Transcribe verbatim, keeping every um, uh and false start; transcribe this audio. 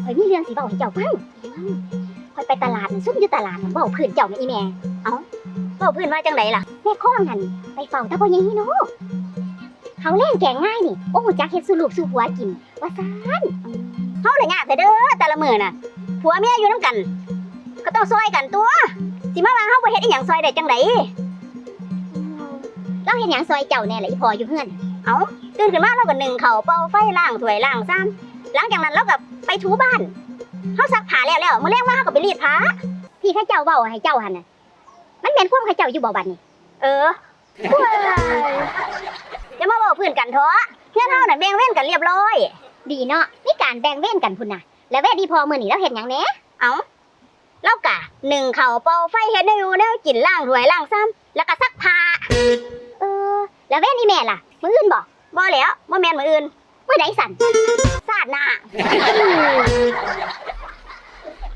ข้อยมีเรื่องสิเว้าให้เจ้าฟัง ข้อยไปตลาดนั่น ซุมอยู่ตลาดนั่นเว้าพื้นเจ้าแม่นอีแม่ เอ้า เว้าพื้นว่าจั่งใดล่ะ แม่คองหั่นไปเฝ้าแต่พ่อใหญ่ฮีโน่ ข้าวแลงแกงงายนี่ บ่ฮู้จักเฮ็ดสู่ลูกสู่ผัวกิน ว่าซั้น เฮาละยากแท้เด้อ แต่ละมื้อน่ะ ผัวเมียอยู่นำกัน ก็ต้องซ่อยกันตั่ว สิมาว่าเฮาบ่เฮ็ดอีหยังซ่อยได้จั่งใด ลาวเฮ็ดหยังซ่อยเจ้าแน่ล่ะอีพ่ออยู่เฮือน เอ้า ตื่นขึ้นมาลาวก็นึ่งข้าว เป่าไฟ ล้างถ้วย ล้างชาม หลังจากนั้นลาวก็ไปถูบ้าน เฮาซักผ้าแล้วแล้ว มื้อแลงมาเฮาก็ไปรีดผ้า ที่เขาเจ้าเว้าให้เจ้าหั่นน่ะ มันแม่นความเขาเจ้าอยู่บ่บัดนี้ เออ อย่ามาเว้าพื้นกันเถาะ เฮือนเฮาน่ะแบ่งเวรกันเรียบร้อย ดีเนาะ มีการแบ่งเวรกันพุ้นน่ะ แล้วเวรอีพ่อมื้อนี้ลาวเฮ็ดหยังแหน่ เอ้า ลาวกะนึ่งข้าว เป่าไฟ เฮ็ดแนวอยู่แนวกิน ล้างถ้วย ล้างชาม แล้วก็ซักผ้า เออ แล้วเวรอีแม่ล่ะ มื้ออื่นบ่ บ่แล้ว บ่แม่นมื้ออื่น มื้อใดสั่น ชาติหน้า